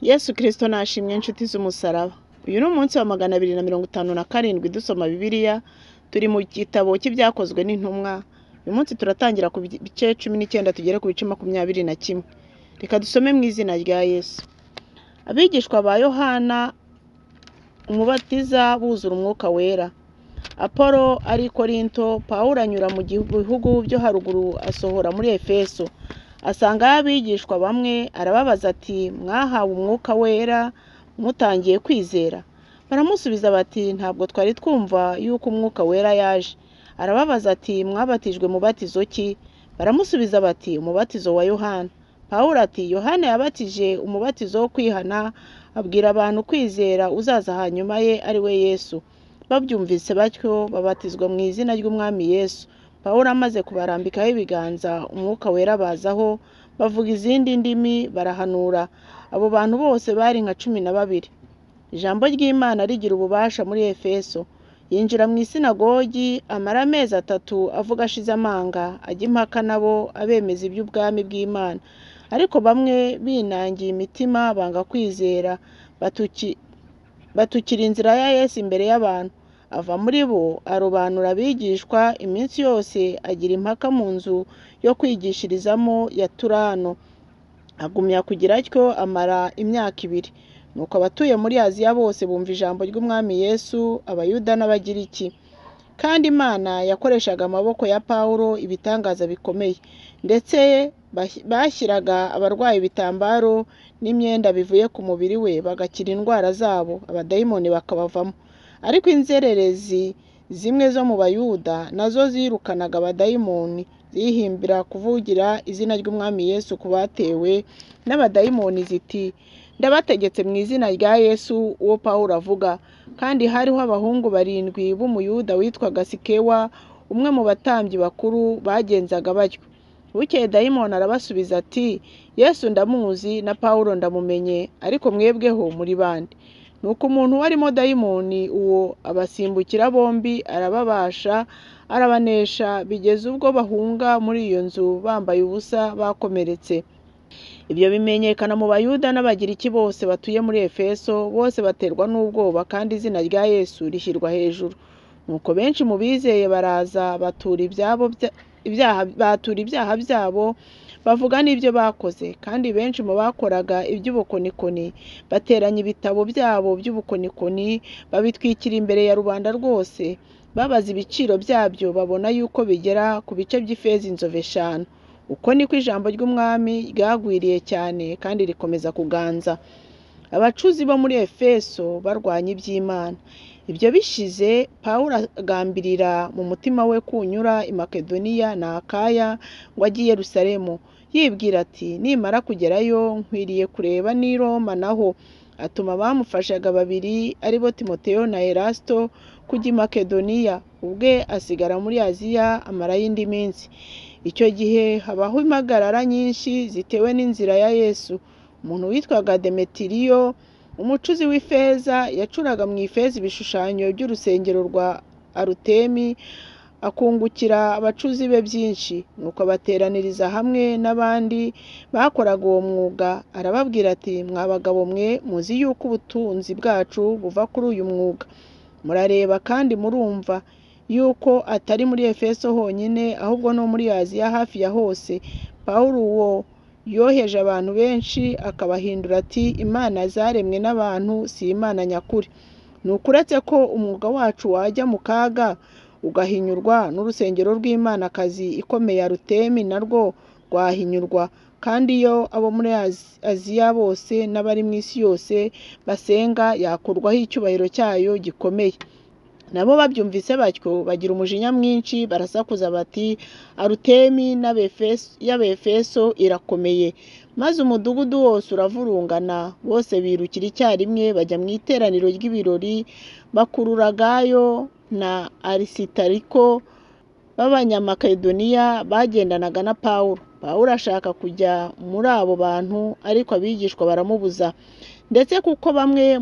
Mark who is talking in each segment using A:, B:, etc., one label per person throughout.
A: Yesu Kristo nashimwe inshuti z'umusaraba. Uyu ni umunsi wa 257 dusoma Bibiliya, turi mu gitabo cy'ibyakozwe n'intumwa. Uyu munsi turatangira ku bice 19 tugere ku bice 21. Reka dusome mu izina rya Yesu. Abigishwa ba Yohana umubatiza buzura umwuka wera. Apolo ari i Korinto, Pawulo anyura mu bihugu byo haruguru asohora muri Efeso. Asangayo abigishwa bamwe arababaza ati mwahawe umwuka wera mutangiye kwizera? Baramusubiza bati ntabwo twari twumva yuko umwuka wera yaje. Arababaza ati mwabatijwe mubatizo ki? Baramusubiza bati umubatizo wa Yohana. Pawulo ati Yohana yabatije umubatizo wo kwihana, abwira abantu kwizera uzaza hanyuma ye ari we Yesu. Babyumvise batyo babatizwa mu izina ry'Umwami Yesu. Pawulo amaze kubarambikaho ibiganza, umwuka wera abazaho, bavuga izindi ndimi barahanura. Abo bantu bose bari nka 12. Ijambo ry'Imana rigira ububasha muri Efeso. Yinjira mu isinagogi amara amezi 3 avuga ashize amanga, ajya impaka nabo abemeza iby'ubwami bw'Imana. Ariko bamwe binangiye imitima banga kwizera, batukira inzira ya Yesu imbere y'abantu. Ava muri bo arobanura abigishwa, iminsi yose agira impaka mu nzu yo kwigishirizamo ya Turano. Agumya kugira atyo amara imyaka 2. Nuko abatuye muri Aziya bose bumva ijambo ry'Umwami Yesu, Abayuda n'Abagiriki. Kandi Imana yakoreshaga amaboko ya Pawulo ibitangaza bikomeye, ndetse bashyiraga abarwayi ibitambaro n'imyenda bivuye ku mubiri we bagakira indwara zabo, abadayimoni bakabavamo. Ariko inzererezi zimwe zo mu Bayuda nazo zirukanaga abadayimoni, zihimbira kuvugira izina ry'Umwami Yesu ku batewe n'abadayimoni ziti ndabategetse mu izina rya Yesu uwo Pawulo avuga. Kandi hariho abahungu 7 b'Umuyuda witwaga Sikewa, umwe mu batambyi bakuru bagenzaga batyo. Bukeye dayimoni arabasubiza ati Yesu ndamuzi na Pawulo ndamumenye, ariko mwebweho muri bande? Nuko umuntu warimo dayimoni uwo abasimbukira bombi, arababasha, arabanesha, bigeze ubwo bahunga muri iyo nzu bambaye ubusa bakomeretse. Ibyo bimenyekana mu Bayuda n'Abagiriki bose batuye muri Efeso, bose baterwa n'ubwoba kandi izina rya Yesu rishyirwa hejuru. Nuko benshi mu bizeye baraza batura ibyaha byabo, bavuga n'ibyo bakoze. Kandi benshi mu bakoraga iby'ubukonikoni bateranya ibitabo byabo by'ubukonikoni babitwikira imbere ya rubanda rwose, babaza ibiciro byabyo babona yuko bigera ku bice by'ifeza inzovu 5. Uko niko ijambo ry'Umwami ryagwiriye cyane kandi rikomeza kuganza. Abacuzi bo muri Efeso barwanya iby'Imana. Ibyo bishize, Pawulo agambirira mu mutima we kunyura i Makedoniya na Akaya ngo ajye i Yerusalemu. Yibwira ati nimara kugerayo nkwiriye kureba n'i Roma naho. Atuma abamufashaga 2 aribo Timoteyo na Erasito kujya i Makedoniya, ubwe asigara muri Aziya amarayo indi minsi. Icyo gihe habaho impagarara nyinshi zitewe n'inzira ya Yesu. Umuntu witwaga Demetiriyo, umucuzi w'ifeza, yacuraga mu ifeza ibishushanyo by'urusengero rwa Arutemi, akungukira abacuzi be byinshi. Nuko abateraniriza hamwe n'abandi bakoraga uwo mwuga, arababwira ati mwa bagabo mwe muzi yuko ubutunzi bwacu buva kuri uyu mwuga. Murareba kandi murumva yuko atari muri Efeso honyine, ahubwo no muri Aziya hafi ya hose. Pawulo uwo yoheje abantu benshi akabahindura ati Imana zaremwe n'abantu si Imana nyakuri. Nuko uretse ko umwuga wacu wajya mu kaga ugahinyurwa, n'urusengero rw'Imanakazi ikomeye Arutemi narwo rwahinyurwa. Kandi iyo abo muri Aziya bose n'abari mu isi yose basenga, yakurwaho icyubahiro cyayo gikomeye. Nabo babyumvise batyo bagira umujinya mwinshi, barasakuza bati Arutemi y'Abefeso irakomeye. Maze umudugudu wose uravurungana, bose birukira icyarimwe bajya mu iteraniro ry'ibirori, bakurura Gayo na Arisitariko b'Abanyamakedoniya bagendanaga na Pawulo. Pawulo ashaka kujya muri abo bantu, ariko abigishwa baramubuza, ndetse kuko bamwe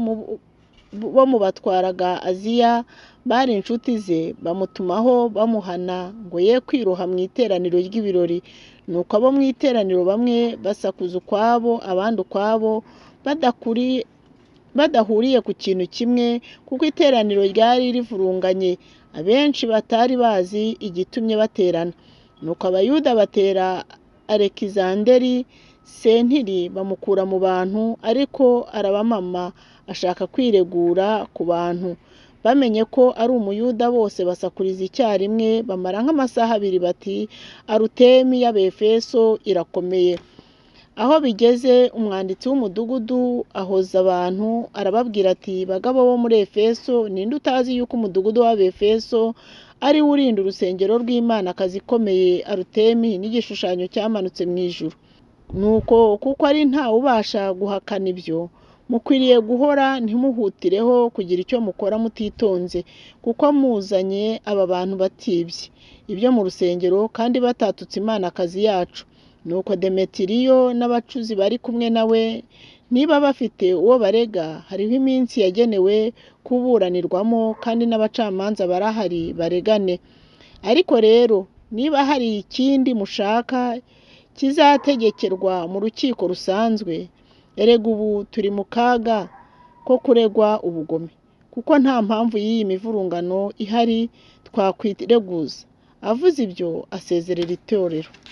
A: bo mu batwaraga Aziya bari inshuti ze, bamutumaho bamuhana ngo ye kwiroha mu iteraniro ry'ibirori. Nuko abo mu iteraniro bamwe basakuza ukwabo, abandi ukwabo, badahuriye ku kintu kimwe, kuko iteraniro ryari rivurunganye, abenshi batari bazi igitumye baterana. Nuko Abayuda batera Alekizanderi sentiri bamukura mu bantu, ariko arabamama ashaka kwiregura ku bantu. Bamenye ko ari Umuyuda bose basakuriza icyarimwe, bamara nk'amasaha abiri bati: Arutemi y'Abefeso irakomeye. Aho bigeze umwanditsi w'umudugudu ahoza abantu arababwira ati: Bagabo bo muri Efeso, ninde utazi yuko umudugudu w'Abefeso ari wo urinda urusengero rw'Imanakazi ikomeye Arutemi n'igishushanyo cyamanutse mu ijuru? Nuko kuko ari nta ubasha guhakana ibyo, mukwiriye guhora ntimuhutireho kugira icyo mukora mutitonze, kuko muzanye aba bantu batibye ibyo mu rusengero kandi batatutse Imanakazi yacu. Nuko Demetiriyo n'abacuzi bari kumwe nawe, niba bafite uwo barega, hariho iminsi yagenewe kuburanirwamo, kandi n'abacamanza barahari baregane. Ariko rero niba hari ikindi mushaka kizategekerwa mu rukiko rusanzwe, erega ubu turi mu kaga ko kuregwa ubugome, kuko nta mpamvu y'iyi mivurungano ihari twakwireguza. Avuze ibyo asezerera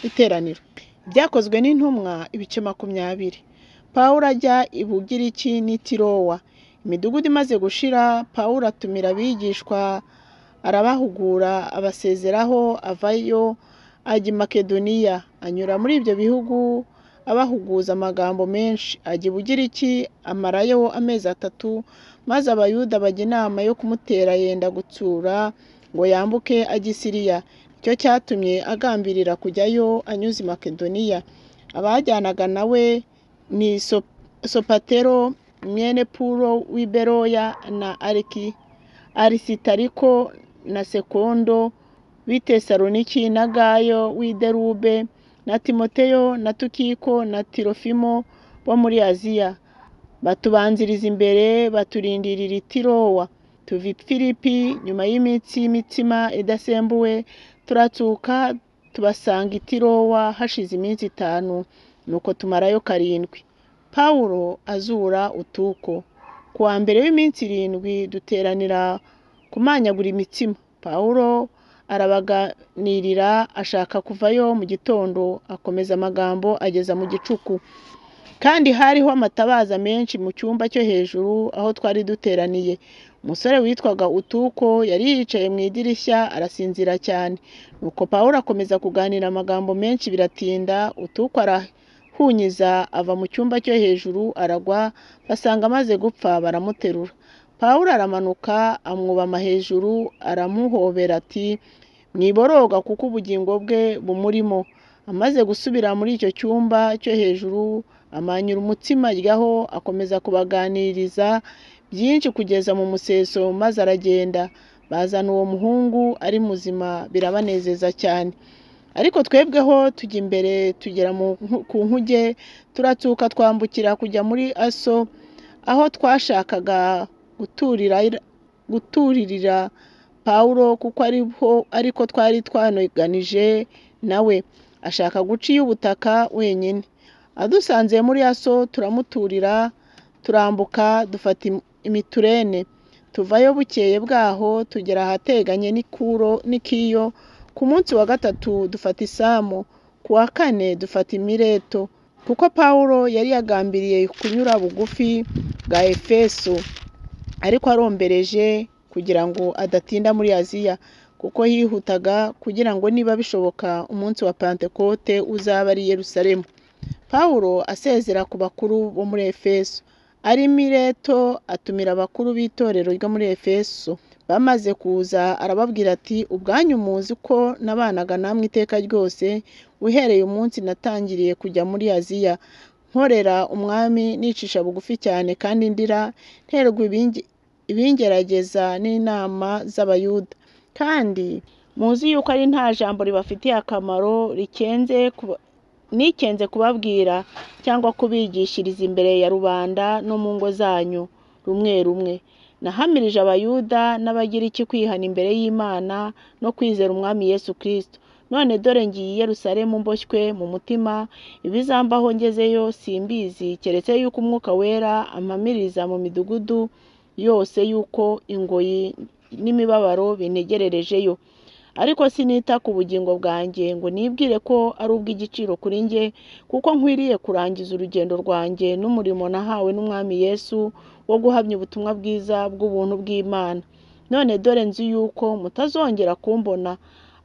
A: iteraniro. Ibyakozwe n'Intumwa ibice 20. Pawulo ajya i Bugiriki n'i Tirowa. Imidugudu imaze gushira, Pawulo atumira abigishwa arabahugura, abasezeraho, avayo ajya i Makedoniya. Anyura muri ibyo bihugu abahuguza amagambo menshi. Ajya i Bugiriki amarayo amezi 3, maze Abayuda bajya inama yo kumutera yenda gutsura ngo yambuke ajye i Siriya. Icyo cyatumye agambirira kujyayo anyuze i Makedoniya. Abajyanaga nawe ni Sopatero mwene Puro w'i Beroya na Arisitariko na Sekondo w'i Tesaloniki na Gayo w'i Derube na Timoteyo na Tukiko na Tirofimo bo muri Aziya. Batubanziriza imbere baturindirira i Tirowa. Tuva i Filipi nyuma y'iminsi y'imitsima idasembuwe, turatsuka tubasanga i Tirowa hashize iminsi 5, nuko tumarayo 7. Pawulo azura Utuko. Ku wa mbere w'iminsi 7 duteranira kumanyagura imitsima. Pawulo arabaganirira ashaka kuvayo mu gitondo, akomeza amagambo ageza mu gicuku. Kandi hariho amatabaza menshi mu cyumba cyo hejuru aho twari duteraniye. Umusore witwaga Utuko yari yicaye mu idirishya arasinzira cyane. Nuko Pawulo akomeza kuganira amagambo menshi biratinda. Utuko arahunyiza ava mu cyumba cyo hejuru aragwa, basanga amaze gupfa baramuterura. Pawulo aramanuka amwubama hejuru aramuhobera ati: Mwiboroga kuko ubugingo bwe bumurimo. Amaze gusubira muri icyo cyumba cyo hejuru amanyura umutsima aryaho, akomeza kubaganiriza byinshi kugeza mu museso, maze aragenda. Bazana uwo muhungu ari muzima, birabanezeza cyane. Ariko twebweho tujya imbere tugera ku nkuge, turatsuka twambukira kujya muri Aso, aho twashakaga guturirira Pawulo, kuko ariko twari twanoganije nawe, ashaka guca iy'ubutaka wenyine. Adusanze muri Aso turamuturira, turambuka dufata imiturene, tuvayo bukeye bwaho tugera ahateganye n'Ikiyo. Ku munsi wa 3 dufata Isamu, ku wa 4 dufata Imileto, kuko Pawulo yari yagambiriye kunyura bugufi bwa Efeso, ariko arombereje kugira ngo adatinda muri Aziya, kuko yihutaga kugira ngo niba bishoboka umunsi wa Pantekote uzaba ari i Yerusalemu. Pawulo asezera ku bakuru bo muri Efeso. Ari Mileto atumira abakuru b'itorero ryo muri Efeso. Bamaze kuza arababwira ati: Ubwanyu muzi ko nabanaga namwe iteka ryose, uhereye umunsi natangiriye kujya muri Aziya, nkorera Umwami nicisha bugufi cyane kandi ndira, nterwa ibingerageza n'inama z'Abayuda. Kandi muzi yuko ari nta jambo ribafitiye akamaro nikenze kubabwira cyangwa kubigishiriza imbere ya rubanda no mu ngo zanyu rumwe rumwe. Nahamirije Abayuda n'Abagiriki kwihana imbere y'Imana no kwizera Umwami Yesu Kristo. None dore ngiye i Yerusalemu mboshywe mu mutima, ibizambaho ngezeyo simbizi, keretse yuko Umwuka Wera ampamiriza mu midugudu yose yuko ingoyi n'imibabaro bintegererejeyo. Ariko sinita ku bugingo bwanjye ngo nibwire ko ari ubw'igiciro kuri njye, kuko nkwiriye kurangiza urugendo rwanjye n'umurimo nahawe n'Umwami Yesu wo guhamya ubutumwa bwiza bw'ubuntu bw'Imana. None dore nzi yuko mutazongera kumbona,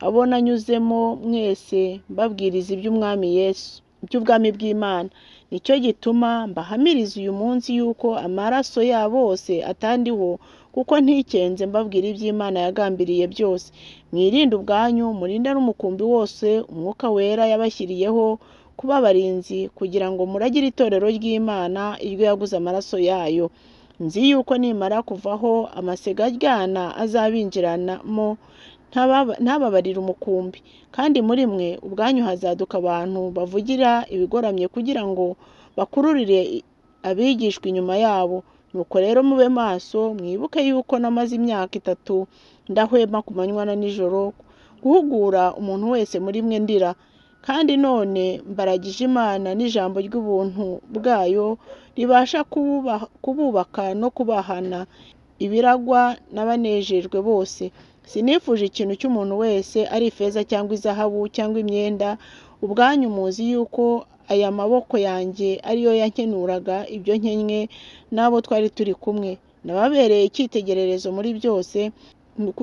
A: abo nanyuzemo mwese mbabwiriza iby'Umwami Yesu, iby'ubwami bw'Imana. Nicyo gituma mbahamiriza uyu munsi yuko amaraso ya bose atandiho, kuko ntikenze mbabwira iby'Imana yagambiriye byose. Mwirinde ubwanyu, murinde n'umukumbi wose Umwuka Wera yabashyiriyeho kuba abarinzi, kugira ngo muragire itorero ry'Imana iryo yaguze amaraso yayo. Nzi yuko nimara kuvaho amasega aryana azabinjiranamo ntababarire umukumbi. Kandi muri mwe ubwanyu hazaduka abantu bavugira ibigoramye kugira ngo bakururire abigishwa inyuma yabo. Nuko rero mube maso, mwibuke yuko namaze imyaka 3 ndahwema ku manywa na nijoro guhugura umuntu wese muri mwe ndira. Kandi none mbaragije Imana n'ijambo ry'ubuntu bwayo ribasha kububaka no kubahana ibiragwa n'abanejejwe bose. Sinifuje ikintu cy'umuntu wese, ari ifeza cyangwa izahabu cyangwa imyenda. Ubwanyu muzi yuko aya maboko yanjye ariyo yankenuraga ibyo nkennye n'abo twari turi kumwe. Nababereye icyitegererezo muri byose,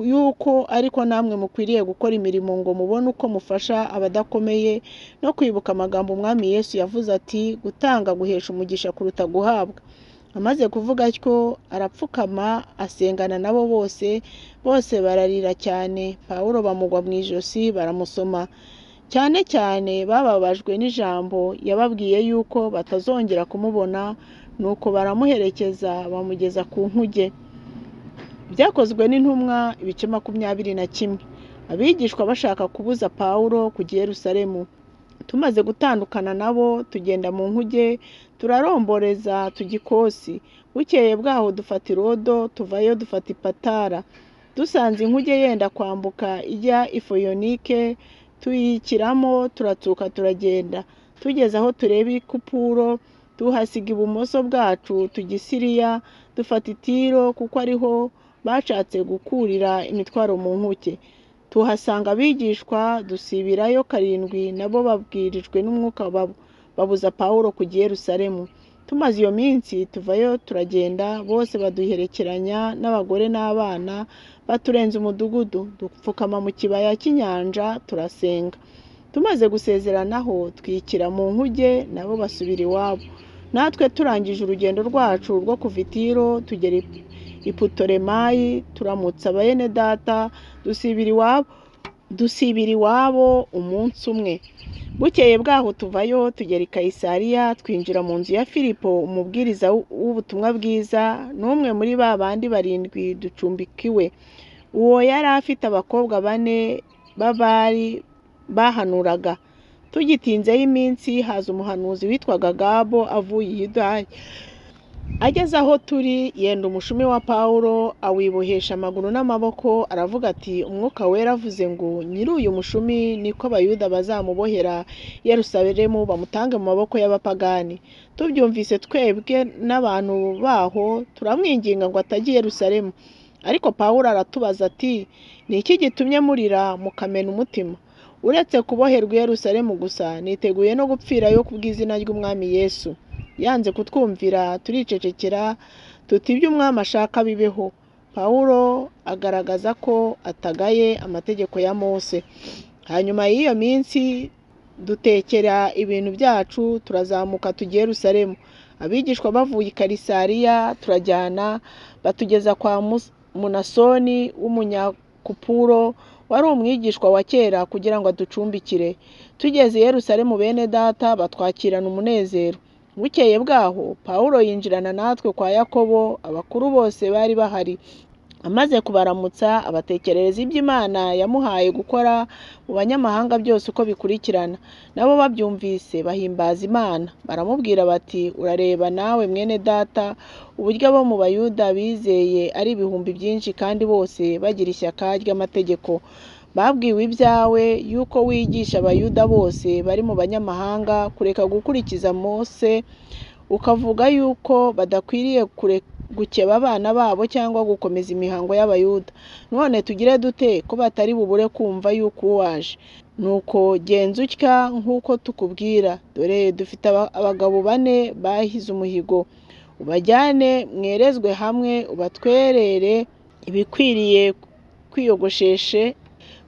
A: yuko ariko namwe mukwiriye gukora imirimo ngo mubone uko mufasha abadakomeye, no kwibuka amagambo Umwami Yesu yavuze ati gutanga guhesha umugisha kuruta guhabwa. Amaze kuvuga atyo arapfukama asengana nabo bose, bose bararira cyane. Pawulo bamugwa mu ijosi baramusoma. Cyane cyane bababajwe n'ijambo yababwiye yuko batazongera kumubona, nuko baramuherekeza bamugeza ku nkuge. Byakozwe n'intumwa ibice 21. Abigishwa bashaka kubuza Pawulo kujya i Yerusalemu. Tumaze gutandukana nabo tugenda mu nkuge, turaromboreza tujya i Kosi. Bukeye bwaho dufata i Rodo, tuvayo dufata i Patara. Dusanze inkuge yenda kwambuka ijya i Foyinike, tuyikiramo turatsuka turagenda. Tugeze aho tureba i Kupuro, tuhasiga ibumoso bwacu tujya i Siriya, dufata i Tiro kuko ariho bashatse gukurira imitwaro mu nkuge. Tuhasanga abigishwa dusibirayo 7, nabo babwirijwe n'Umwuka babuza Pawulo kujya i Yerusalemu. Tumaze iyo minsi tuvayo turagenda, bose baduherekeranya n'abagore n'abana, baturenza umudugudu, dupfukama mu kibaya cy'inyanja turasenga. Tumaze gusezeranaho twikira mu nkuge, nabo basubira iwabo. Natwe turangije urugendo rwacu rwo kuva i Tiro tugera i Putolemayini, turamutsa bene data, dusibira iwabo umunsi umwe. Bukeye bwaho tuvayo tugera i Kayisariya, twinjira mu nzu ya Filipo umubwiriza w'ubutumwa bwiza, n'umwe muri ba bandi 7 ducumbikiwe. Uwo yari afite abakobwa 4 b'abari bahanuraga. Tugitinzeyo iminsi haza umuhanuzi witwaga Gabo avuye i Yudaya. Ageze aho turi yenda umushumi wa Pawulo awibohesha amaguru n'amaboko, aravuga ati Umwuka Wera avuze ngo nyiri uyu mushumi niko Abayuda bazamubohera i Yerusalemu bamutange mu maboko y'abapagani. Tubyumvise twebwe n'abantu baho turamwinginga ngo atajya i Yerusalemu. Ariko Pawulo aratubaza ati ni iki gitumye murira mukamena umutima? Uretse kuboherwa i Yerusalemu gusa, niteguye no gupfirayo kubw'izina ry'Umwami Yesu. Yanze kutwumvira turicecekera, tuti ibyo Umwami ashaka bibeho. Pawulo agaragaza ko atagaye amategeko ya Mose. Hanyuma y'iyo minsi dutekera ibintu byacu turazamuka tujya i Yerusalemu. Abigishwa bavuye i Kayisariya turajyana, batugeza kwa Munasoni w'umunyakupuro wari umwigishwa wa kera kugira ngo aducumbikire. Tugeze i Yerusalemu bene data batwakirana umunezero. Bukeye bwaho Pawulo yinjirana natwe kwa Yakobo, abakuru bose bari bahari. Amaze kubaramutsa abatekerereza ibyo Imana yamuhaye gukora mu banyamahanga byose uko bikurikirana. Nabo babyumvise bahimbaza Imana, baramubwira bati urareba nawe mwene data uburyo abo mu Bayuda bizeye ari ibihumbi byinshi kandi bose bagira ishyaka ry'amategeko. Babwiwe ibyawe yuko wigisha Abayuda bose bari mu banyamahanga kureka gukurikiza Mose, ukavuga yuko badakwiriye gukeba abana babo cyangwa gukomeza imihango y'Abayuda. None tugire dute ko batari bubure kumva yuko waje? Nuko genza utya nk'uko tukubwira. Dore dufite abagabo 4 bahize umuhigo, ubajyane mwerezwe hamwe, ubatwerere ibikwiriye kwiyogosheshe,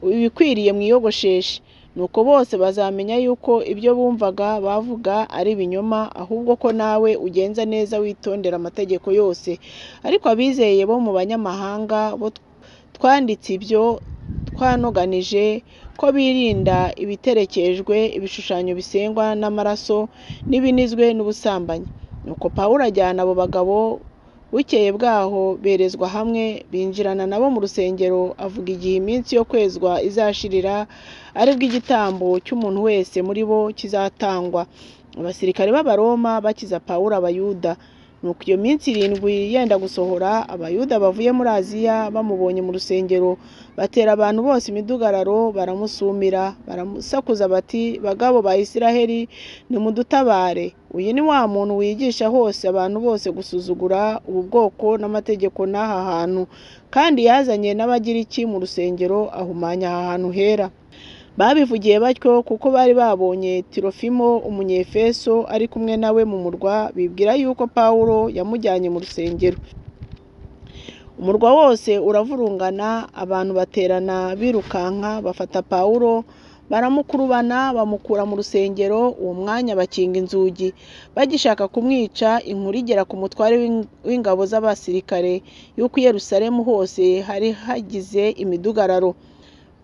A: ibikwiriye mwiyogosheshe. Nuko bose bazamenya yuko ibyo bumvaga bavuga ari ibinyoma, ahubwo ko nawe ugenza neza witondera amategeko yose. Ariko abizeye bo mu banyamahanga bo twanditse ibyo twanoganije, ko birinda ibiterekejwe ibishushanyo bisengwa n'amaraso n'ibinizwe n'ubusambanyi. Nuko Pawulo ajyana abo bagabo, bukeye bwaho berezwa hamwe, binjirana nabo mu rusengero, avuga igihe iminsi yo kwezwa izashirira, aribwo igitambo cy'umuntu wese muri bo kizatangwa. Abasirikare b'Abaroma bakiza Pawulo Abayuda. Nuko iyo minsi 7 yenda gusohora, Abayuda bavuye muri Aziya bamubonye mu rusengero, batera abantu bose imidugararo, baramusumira, baramusakuza bati: Bagabo ba Isiraheli, nimudutabare! Uyu ni wa muntu wigisha hose abantu bose gusuzugura ubu bwoko n'amategeko n'aha hantu, kandi yazanye n'Abagiriki mu rusengero, ahumanya aha hantu hera. Babivugiye batyo kuko bari babonye Tirofimo Umunyefeso ari kumwe nawe mu murwa, bibwira yuko Pawulo yamujyanye mu rusengero. Umurwa wose uravurungana, abantu baterana birukanka, bafata Pawulo baramukurubana, bamukura mu rusengero. Uwo mwanya bakinga inzugi, bagishaka kumwica. Inkuru igera ku mutware w'ingabo z'abasirikare yuko i Yerusalemu hose hari hagize imidugararo.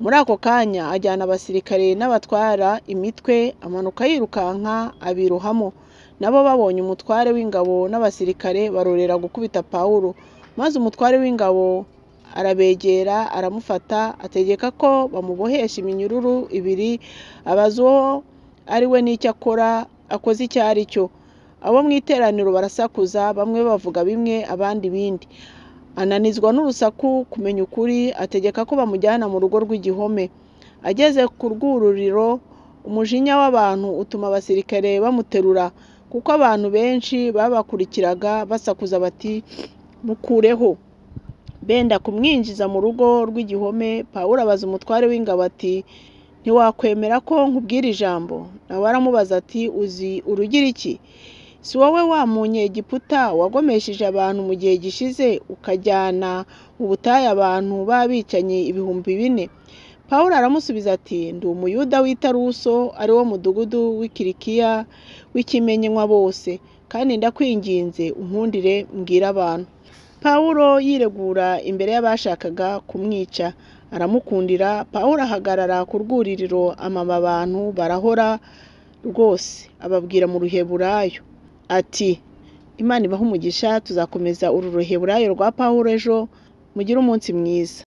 A: Muri ako kanya ajyana abasirikare n'abatwara imitwe, amanuka yirukanka abirohamo. Nabo babonye umutware w'ingabo n'abasirikare barorera gukubita Pawulo. Maze umutware w'ingabo arabegera, aramufata, ategeka ko bamubohesha iminyururu 2, abaza uwo ari we n'icyo akora, akoze icyo ari cyo. Abo mu iteraniro barasakuza, bamwe bavuga bimwe, abandi ibindi. Ananizwa n'urusaku kumenya ukuri, ategeka ko bamujyana mu rugo rw'igihome. Ageze ku rwururiro, umujinya w'abantu utuma abasirikare bamuterura, kuko abantu benshi babakurikiraga basakuza bati: Mukureho! Benda kumwinjiza mu rugo rw'igihome, Pawulo abaza umutware w'ingabo ati: Ntiwakwemera ko nkubwira ijambo? Nawe aramubaza ati: Uzi Urugiriki? Si wowe wa Munyegiputa wagomesheje abantu mu gihe gishize, ukajyana mu butayu abantu b'abicanyi 4000? Pawulo aramusubiza ati: Ndi Umuyuda w'i Taruso, ari wo mudugudu w'i Kilikiya w'ikimenywa bose, kandi ndakwinginze unkundire mbwire abantu. Pawulo yiregura imbere y'abashakaga kumwica, aramukundira. Pawulo ahagarara ku rwuririro, amama abantu barahora rwose, ababwira mu Ruheburayo ati: Imana ibahe umugisha, tuzakomeza uru Ruheburayo rwa Pawulo ejo. Mugire umunsi mwiza.